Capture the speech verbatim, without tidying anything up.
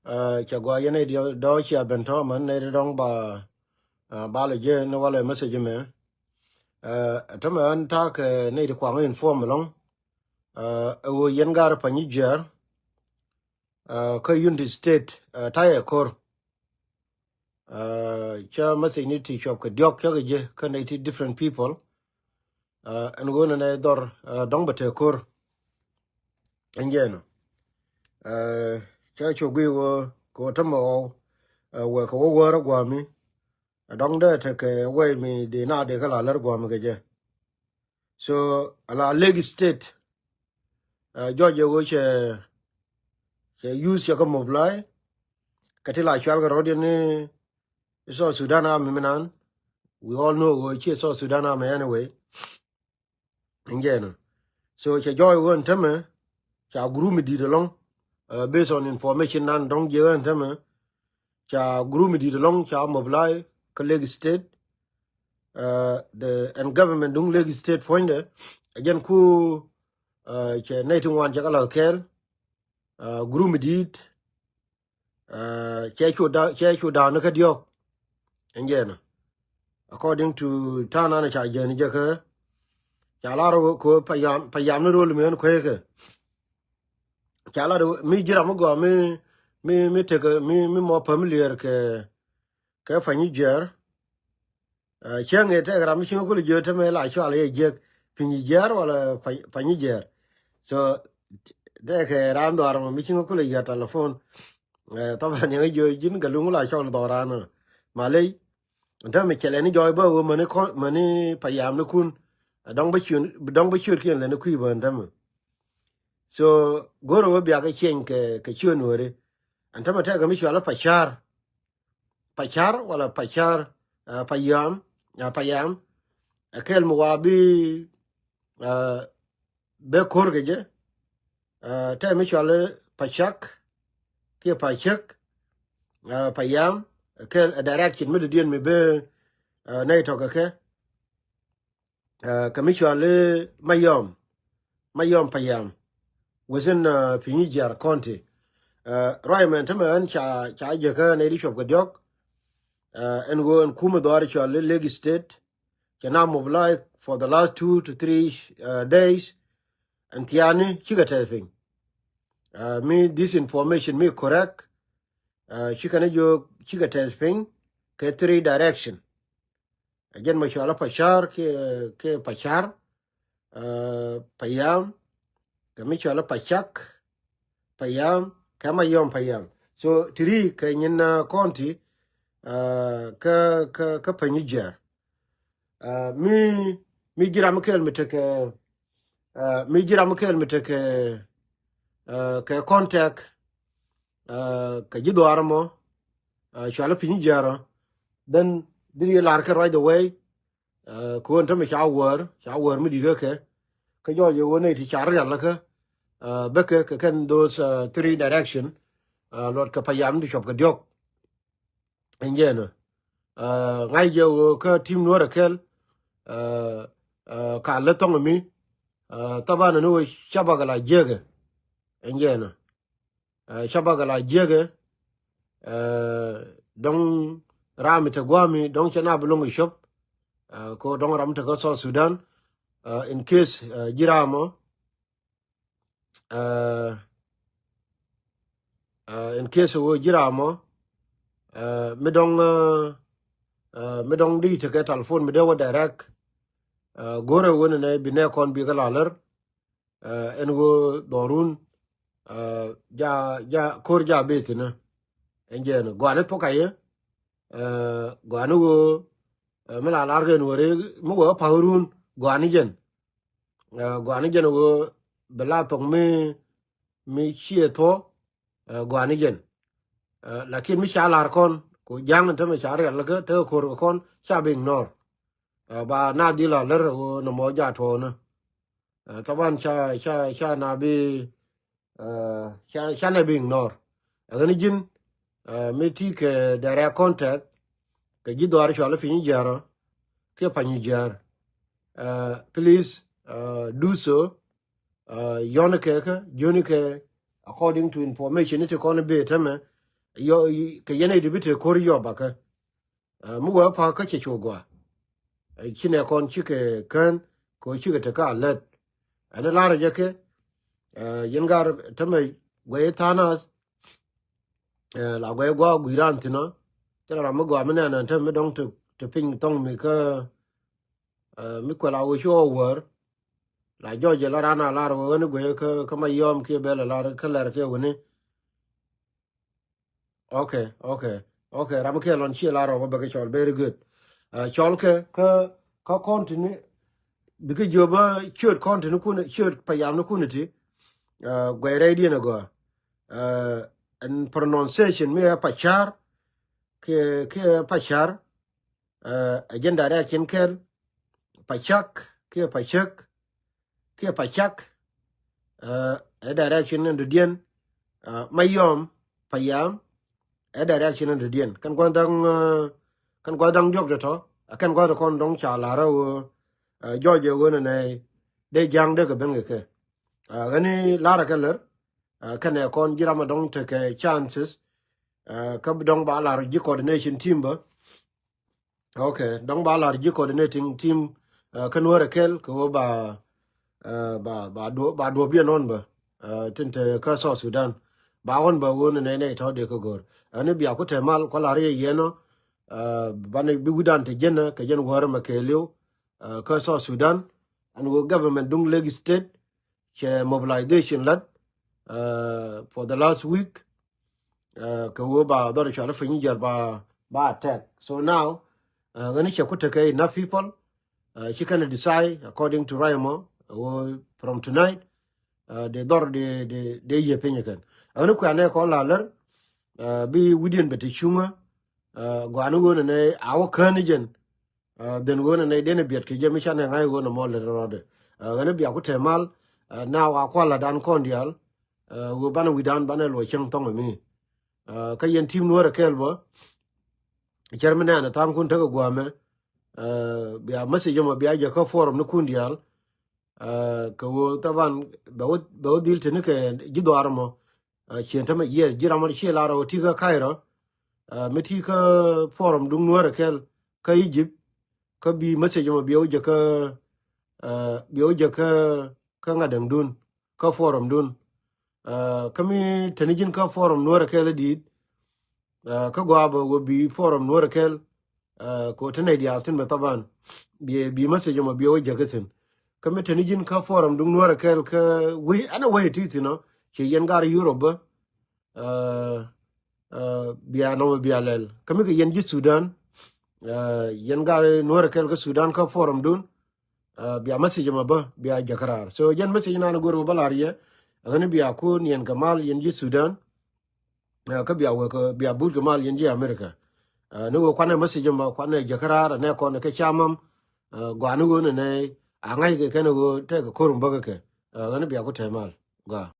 Cɛ gɔaa yɛn nɛy ti dɔ̱ŋ cia ben tɔ̱ mɛn nɛy ti dɔ̱ŋ ba ba lɛ jiɛn walɛ message mɛ. Täämɛ ɣän ta̱a̱ kɛ nɛy ti kuaŋ inform ɛlɔ̱ŋ. Ɛ ɣöö yɛn gaat Panyijiar kä Unity State ta̱yɛ ko̱r. Cä message ni ti cuɔp kɛ diɔ̱k cä kɛ jiɛ kä nɛy ti different people. Ɛn ɣöö nɛ nɛ dhɔr dɔ̱ŋ bɛ te ko̱r. Ɛn jɛn ɔ cä cu guiy ɣöö kɛ ɣöö tämɛ ɣɔw wek kɛ wä wäär gua̱a̱mi. Dɔ̱ŋ dee tekɛ way mi dee na dee kä la lär gua̱a̱mi kɛ jɛ. So ala Lake State jɔc jɛ ɣöö cɛ cɛ use cɛ kä mobilai kɛ ti la cual kɛ rɔ̱diɛn ni South Sudan Army mi nan. We all know ɣöö ciɛ South Sudan Army anyway. Ɛn jɛn ɔ so cɛ jɔɔc ɣöö ɛn tämɛ ca group mi di̱i̱t ɛlɔ̱ŋ. Based on information nan dɔ̱ŋ jiɛ ɣöö ɛn tämɛ ca group mi di̱i̱t ɛlɔ̱ŋ ca mobilai kä Lake State. The ɛn government duŋ Lake State puɔ̱nydɛ ɛ jɛn ku cɛ nɛy ti ŋuan cɛ kɛ la̱th kɛɛl. Group mi di̱i̱t cɛ cu da̱a̱n ni kä diɔ̱k. Ɛn jɛn ɔ according to ta̱a̱ nan ca jɛn jɛ kä ca lar kɛ payam ni rol mi ɣän kueekɛ. Ca lar mi ji̱ ram mi gɔaa mi mi mi tekɛ mi mi mɔ familiar kɛ kɛ Panyijiar. Cäŋ ɛ tɛk ram mi ci ŋä kulɛ jiöt tämɛ la cual yɛ jiäk Panyijiar wala Panyijiar. So tɛk ɛ ram dhɔaar mɔ mi ci ŋä kulɛ yɛ telephone. Thaban yɛ ŋä jiöt ji̱n Galuŋ la cɔl dhɔaar ran ɔ. Maley. Tämɛ cɛ lɛni jɔɔc bä wä mäni kɔn mäni payam ni kun. Dɔ̱ŋ bä ciöt dɔ̱ŋ bä ciöt kiɛn lɛni kui̱ bä tämɛ. So go̱rɛ wä biak kɛ ciɛny kɛ kɛ ciöt nuɔri. Ɛn tämɛ tɛk ɛ mi cual Pacar. Pacar wala Pacar payam payam. Ɛ kɛl mi wa bi bɛ ko̱r kɛ jɛ. Tɛ mi cual Pacak kiɛ Pacäk payam. Ɛ kɛl ɛ direction mi dɔ̱diɛn mi bɛ nɛy tɔk kɛ kɛ. Kɛ mi cual Mayɔm Mayɔm payam within Panyijiar County. Ruac mɛn tämɛ ɣän ca ca jɛ kä nɛy di cuɔp kɛ diɔ̱k. Ɛn ɣöö ɛn kumɛ dhɔaar cual Lake State cɛ na mobilize for the last two to three days. Ɛn thiaani cikɛ tɛth piny. Mi this information mi correct. Cikɛ ni jiök cikɛ tɛth piny kɛ three direction. Ɛ jɛn mɛ cual Pacar kiɛ kiɛ Pacar payam. Kɛ mi cual Pacak payam kɛ Mayɔm payam. So three kɛ nyin county kä kä kä Panyijiar. Mi mi ji̱ ram mi kɛl mi tekɛ mi ji̱ ram mi kɛl mi tekɛ kɛ contact kɛ ji̱ dhɔaar mɔ cual Panyijiar ɔ. Then diri lar kɛ right away. Kɛ ɣöö ɛn tämɛ ca wäär ca wäär mi di̱t kä kɛ kä jɔɔc ɛ ɣöö nɛy ti ca rial kä bäkɛ kɛ kɛn those three direction. Luɔt kɛ payam ti cuɔp kɛ diɔ̱k. Ɛn jɛn ɔ ŋa̱c jɛ ɣöö kä tim nuɔ̱ɔ̱rɛ kɛl ka lä thɔŋ mi thaban ni ɣöö cabak la jiäkɛ. Ɛn jɛn ɔ cabak la jiäkɛ. Dɔ̱ŋ ram mi te gua̱a̱mi dɔ̱ŋ cɛ na bi lo̱ŋ cop. Ko dɔ̱ŋ ram mi te kä South Sudan in case ji̱ ram ɔ in case wä ji̱ ram ɔ mi dɔ̱ŋ mi dɔ̱ŋ di tekɛ telephone mi dee wä direct. Go̱rɛ wen nɛ bi nɛ kɔn bi kä la lär. Ɛn ɣöö dhɔrun ja ja ko̱r ja beth ni. Ɛn jɛn gɔani thok a yɛ gɔani ɣöö mi la lar kɛn wä ri mi wä pa̱k run gɔani jɛn. Gɔani jɛn ɣöö bi la thok mi mi ciɛ thuɔ gɔani jɛn. Lakin mi ca lar kɔn ku ja̱ŋ in tämɛ ca rial kä tekɛ ko̱r kɛ kɔn ca bi ignore. Ba na dhil a lär ɣöö nɔmɔ ja tuɔɔnä. Thaban ca ca ca na bi ca ca na bi ignore. Ɛ ɣän ji̱n mi ti kɛ direct contact kɛ ji̱ dhɔaar cual Panyijiar ɔ kiɛ Panyijiar. Please do so. Yɔ̱n kɛ kä jiöni kɛ according to information ni ti kɔn bi tämɛ yɔ, kɛ yɛn ɛ di bi te ko̱r yɔp akä. Ɛ, mi wee pa kä cɛ cu gɔaa. Ɛ, ci nɛ kɔn cikɛ kään kɛ ɣöö cikɛ te kä alert. Ɛn lar jɛ kɛ, ɛ, yɛn gar tämɛ guɛy tha̱a̱ŋ nath, ɛ, la guɛy gua̱a̱k gui̱i̱r raan thi̱n ɔ. Thilɛ ram mi gɔaa mi nɛn ɛn te mi dɔ̱ŋ te, te piny thɔŋ mi kä, ɛ, mi kuɛl a wee ci ɣɔw wäär. La jɔɔc jɛ la raan a lar wee ɣän i̱ guɛy kä, kä Mayɔm kiɛ bɛl a lar kä lɛr kiɛ wuni. Okay, okay, okay. Ram kɛ lɔn ciɛ la rɔ bä bɛ kɛ cɔl. Very good. Ɛ, cɔl kɛ kä, kä kɔn tini bikɛ jiö bä ciöt kɔn tini kun, ciöt payam ni kun ti. Ɛ, guɛy rɛy diɛn agɔ. Ɛ, ɛn pronunciation mi ɛ pacar kɛ, kɛ pacar. Ɛ, ɛ jɛn direction kɛl, pacak kiɛ pacäk kiɛ pacak. Ɛ, ɛ direction in dɔ̱diɛn. Ɛ, Mayɔm, payam, ɛ direction in dɔ̱diɛn. Kɛn gua̱n da̱ŋ, ɛ, kɛn gua̱n da̱ŋ diɔ̱k dee tɔ, ɛ kɛn gua̱n dee kɔn dɔ̱ŋ ca la̱r ɛ ɣöö, ɛ, jɔɔc ɛ ɣöö nɛ nɛy dee ja̱a̱ŋ dee kɛ ben kɛ kɛ. Ɛ, ɣän i̱ la̱r ɛ kɛ lär, ɛ, kɛnɛ kɔn ji̱ ram ɛ dɔ̱ŋ tekɛ chances, ɛ, kä bi dɔ̱ŋ ba la̱r ji̱ coordination team bä. Okay, dɔ̱ŋ ba la̱r ji̱ coordinating team, ɛ, kä Nuäär ɛ kɛl kɛ ɣöö ba, ɛ, ba, ba duɔ-, ba duɔ̱p yɛn ɣɔn bä, ɛ, tin te kä South Sudan. Ba ɣɔn bä ɣöö ni nɛy nɛy tɔ̱ dee kä go̱r. Ɛn i̱ bia ku te mal kua la̱r yɛ yɛn ɔ, ɛ, banɛ bi wi̱dan te jɛn ɛ kɛ jɛn wäär ɛmɛ kɛɛliw, ɛ, kä South Sudan. Ɛn ɣöö government duŋ Lake State cɛ mobilization lat, ɛ, for the last week. Ɛ, kɛ ɣöö ba dhɔr cual i̱ piny jɛr ba, ba attack. So now, ɛ, ɣän i̱ cɛ ku tekɛ enough people, ɛ, ci kɛn ɛ decide according to Raymond, ɛ, ɣöö from tonight, ɛ, dee dhɔr dee, dee, dee yiëë piny kɛn. Ɣän i̱ kuanɛ kɔn la lär, ɛ, bi wi̱diɛn bɛ te cuŋä, ɛ, gɔaa ni ɣöö nɛ nɛ a wä kään ni jɛn. Ɛ, then ɣöö nɛ nɛ den biɛt kɛ jɛ mi canɛ ŋa̱c ɣöö nɛ mɔ lät rɔɔdɛ. Ɛ, ɣän i̱ bia ku te mal, ɛ, na wa kual la dan kɔn diaal, ɛ, ɣöö banɛ wi̱dan banɛ luɔc cäŋ thɔŋ ɛ mi. Ɛ, kä yɛn team Nuäär ɛ kɛɛl bä, cär mi nɛɛn ɛ tha̱a̱ŋ kun tekɛ gua̱a̱mɛ, ɛ, bia message ɛmɔ bia jɛ kä forum ni kun diaal, ɛ, kɛ ɣöö thaban bɛ wä, bɛ wä dhil te ni kɛ ji̱ dhɔaar ɛmɔ, ɛ, cien tämɛ, yes, ji̱ ram ɔ ci lar ɔ ti kä Cairo, ɛ, mi ti kä forum duŋ Nuäär ɛ kɛl kä Egypt, kä bi message mɔ bi wä jɛ kä, ɛ, bi wä jɛ kä, kä ŋa̱däŋdun, kä forum dun. Ɛ, kä mi te ni ji̱n kä forum Nuäär ɛ kɛl i̱ di̱i̱t, ɛ, kä gɔaa bä wä bi forum Nuäär ɛ kɛl, ɛ, kɛ ɣöö te nɛy diaal thi̱n bɛ thaban. Bi, bi message mɔ bi wä jɛ kä thi̱n. Kä mi te ni ji̱n kä forum duŋ Nuäär ɛ kɛl kä wee, ɛn ɛ wee ti thi̱n ɔ, ci yɛn gar Europe bä, ɛ, ɛ, bia nɔmɔ bia lɛl. Kä mi kɛ yɛn ji̱ Sudan, ɛ, yɛn gar Nuäär ɛ kɛl kä Sudan kä forum dun, ɛ, bia message mɔ bä, bia jɛ kä raar. So jɛn message nan go̱r wä bä lar yɛ, ɛ, ɣän i̱ bia ku niɛn kɛ mal yɛn ji̱ Sudan, ɛ, kä bia wek, ɛ, bia but kɛ mal yɛn ji̱ America. Ɛ, ni wek kuanɛ message mɔ, kuanɛ jɛ kä raar, nɛ kɔn kɛ camam, ɛ, gɔaa ni ɣöö nɛ nɛ a ŋa̱c kɛ kɛn ɣöö tekɛ korum bä kɛ kɛ. Ɛ, ɣän i̱ bia ku te mal. Gɔaa.